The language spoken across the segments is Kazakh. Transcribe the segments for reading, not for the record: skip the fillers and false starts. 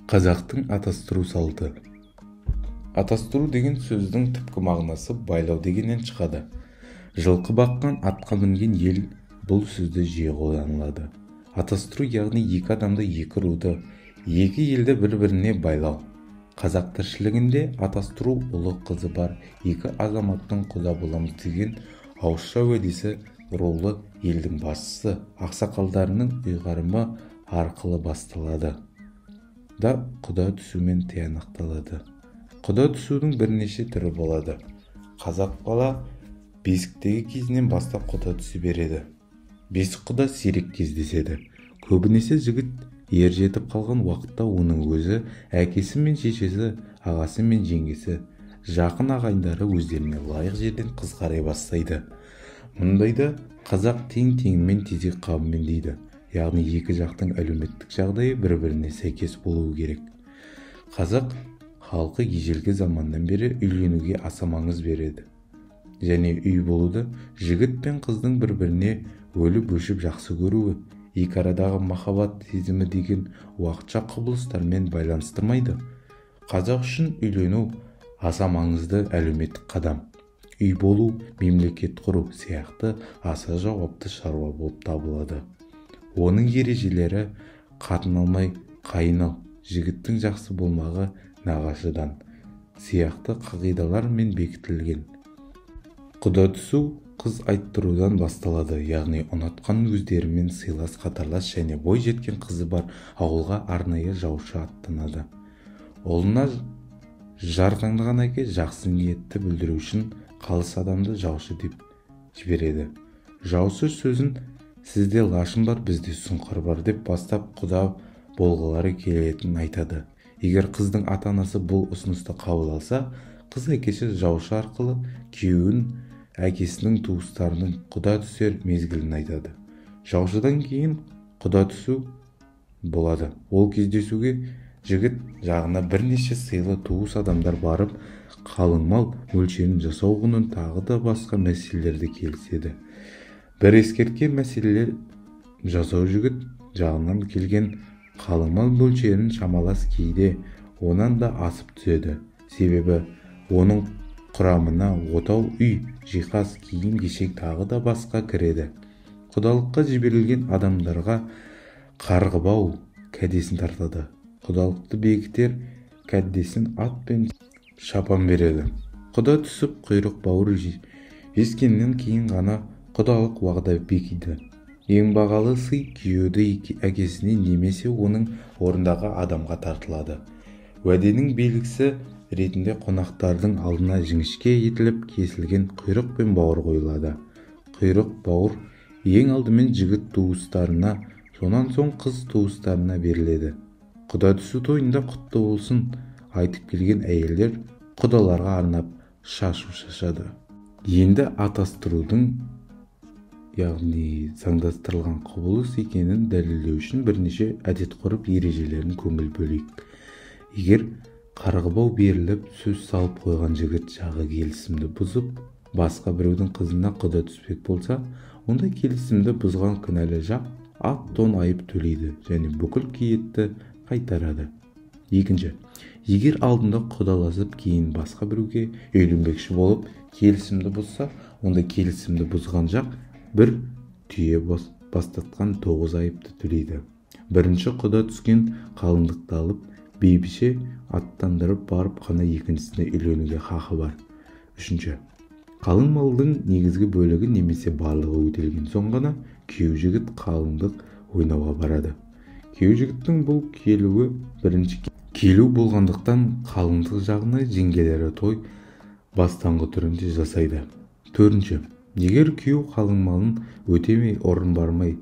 Қазақтың атастыру салты. Атастыру деген сөздің түпкі мағынасы байлау дегеннен шығады. Жылқы баққан, атқа мінген ел бұл сөзді жиі қолданылады. Атастыру, яғни екі адамды, екі руды, екі елді бір-біріне байлау. Қазақ тіршілігінде атастыру ұлы қызы бар екі азаматтың құда боламыз деген ауызша уәдесі рулы елдің басшысы ақсақалдарының ұйғарымы арқылы басталады да, құда түсумен тиянақталады. Құда түсудің бірнеше түрі болады. Қазақ бала бесіктегі кезінен бастап құда түсе береді. Бесік құда сирек кездеседі. Көбінесе жігіт ер жетіп қалған уақытта оның өзі, әкесі мен шешесі, ағасы мен жеңгесі, жақын ағайындары өздеріне лайық жерден қыз қарай бастайды. Мұндайда қазақ тең теңімен, тезек қабымен дейді. Яғни екі жақтың әлеуметтік жағдайы бір-біріне сәйкес болуы керек. Қазақ халқы ежелгі заманнан бері үйленуге аса маңыз береді. Және үй болуды жігіт пен қыздың бір-біріне өліп-өшіп жақсы көруі, екі арадағы махаббат сезімі деген уақытша құбылыстармен байланыстырмайды. Қазақ үшін үйлену аса маңызды әлеуметтік қадам. Үй болу, мемлекет құру сияқты аса жауапты шаруа болып табылады. Оның ережелері қатын алмай қайын ал, жігіттің жақсы болмағы нағашыдан сияқты қағидалармен бекітілген. Құда түсу қыз айттырудан басталады, яғни ұнатқан өздерімен сыйлас, қатарлас және бой жеткен қызы бар ауылға арнайы жаушы аттанады. Ұлына жар таңдаған әке жақсы ниетті білдіру үшін қалыс адамды жаушы деп жібереді. Жаушы сөзін сізде лашын бар, бізде сұңқар бар деп бастап құда болғылары келетінін айтады. Егер қыздың ата-анасы бұл ұсынысты қабыл алса, қыз әкесі жаушы арқылы күйеуін әкесінің туыстарының құда түсер мезгілін айтады. Жаушыдан кейін құда түсу болады. Ол кездесуге жігіт жағына бірнеше сыйлы туыс адамдар барып, қалың мал мөлшерін, жасау құнын, тағы да басқа мәселелерді келіседі. Бір ескерткен мәселелер: жасау жігіт жағынан келген қалың мал мөлшерін шамалас, кейде онан да асып түседі. Себебі оның құрамына отау, үй, жиһаз, киім-кешек тағы да басқа кіреді. Құдалыққа жіберілген адамдарға қарғыбау кәдесін тартады. Құдалықты бекітер кәдесін ат пен шапан береді. Құда түсіп құйрық бауыр жескеннен кейін ғана құдалық уағда бекиді. Ең бағалы сый күйеуді әкесіне немесе оның орнындағы адамға тартылады. Уәденің белгісі ретінде қонақтардың алдына жіңішке етіліп кесілген құйрық пен бауыр қойылады. Құйрық бауыр ең алдымен жігіт туыстарына, сонан соң қыз туыстарына беріледі. Құда түсу тойында құтты болсын айтып келген әйелдер құдаларға арнап шашу шашады. Енді атастырудың, яғни заңдастырылған құбылыс екенін дәлелдеу үшін бірнеше әдет-ғұрып ережелерін көңіл бөлейік. Егер қарғыбау беріліп, сөз салып қойған жігіт жағы келісімді бұзып, басқа біреудің қызына құда түспек болса, онда келісімді бұзған кінәлі жақ ат тон айып төлейді және бүкіл киетті қайтарады. Екінші, егер алдында құдаласып кейін басқа біреуге үйленбекші болып келісімді бұзса, онда келісімді бұзған жақ бір түйе бастатқан 9 айыпты төлейді. Бірінші құда түскен қалыңдықты алып, бейбіше аттандырып барып қана екіншісіне үйленуге хақы бар. Үшінші, қалың малдың негізгі бөлігі немесе барлығы өтелген соң ғана күйеу жігіт қалыңдық ойнауға барады. Күйеу жігіттің бұл келуі бірінші келу болғандықтан қалыңдық жағына жеңгелері той бастаңғы түрінде жасайды. Төртінші, егер күйеу қалың малын өтемей орын бармай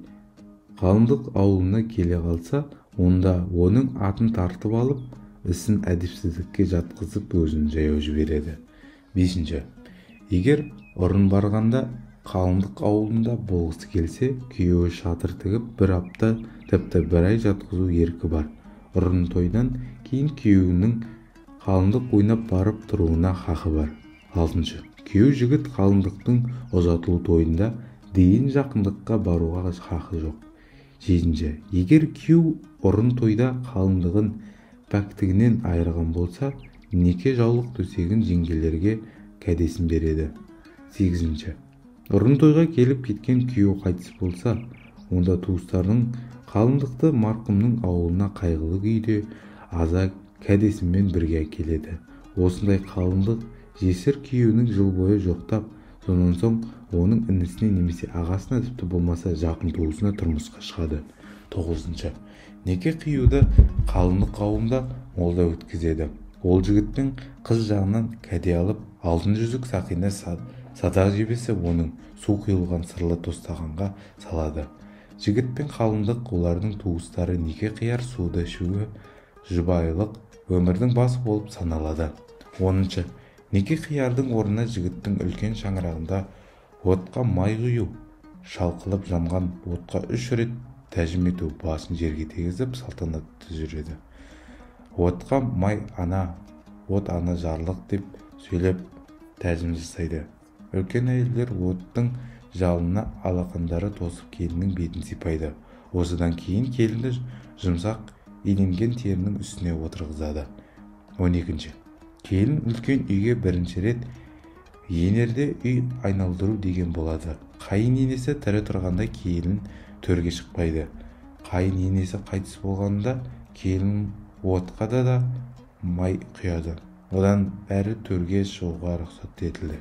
қалыңдық ауылына келе қалса, онда оның атын тартып алып, ісін әдепсіздікке жатқызып өзін жаяу жібереді. Бесінші, егер ұрын барғанда қалыңдық ауылында болғысы келсе, күйеуі шатыр тігіп бір апта, тіпті бір ай жатқызу еркі бар. Ұрын тойдан кейін күйеуінің қалыңдық ойнап барып тұруына хақы бар. Алтыншы, күйеу жігіт қалыңдықтың ұзатылу тойында дейін жақындыққа баруға хақы жоқ. Жетінші, егер күйеу ұрын тойда қалыңдығын Пәктігінен айырған болса, неке жаулық төсегін жеңгелерге кәдесін береді. 8. Ұрын тойға келіп кеткен күйеу қайтыс болса, онда туыстарының қалыңдықты марқұмның ауылына қайғылы күйде аза кәдесімен бірге әкеледі. Осындай қалыңдық жесір күйеуінің жыл бойы жоқтап, сонан соң оның інісіне немесе ағасына, тіпті болмаса жақын туысына тұрмысқа шығады. 9. Неке қиюды қалыңдық қауымда молда өткізеді. Ол жігіттің қыз жағынан кәде алып, алтын жүзік, сақина, садақ жебесі, оның су құйылған сырлы тостағанға салады. Жігіт пен қалыңдық, олардың туыстары неке қияр суды ішуі жұбайлық өмірдің басы болып саналады. 10. Неке қиярдың орнына жігіттің үлкен шаңырағында отқа май құю, шалқылып жанған отқа 3 рет тәжім ету, басын жерге тигізіп салтанатты жүреді. Отқа май ана, от ана жарлық деп сөйлеп тәжім жасайды. Үлкен әйелдер оттың жалынына алақандары тосып келіннің бетін сипайды. Осыдан кейін келінді жұмсақ иленген терінің үстіне отырғызады. 12. Келін үлкен үйге бірінші рет енерде үй айналдыру деген болады. Қайын енесі тірі тұрғанда келін төрге шықпайды. Қайын енесі қайтыс болғанда келін отқа да май құяды. Одан әрі төрге шығуға рұқсат етілді.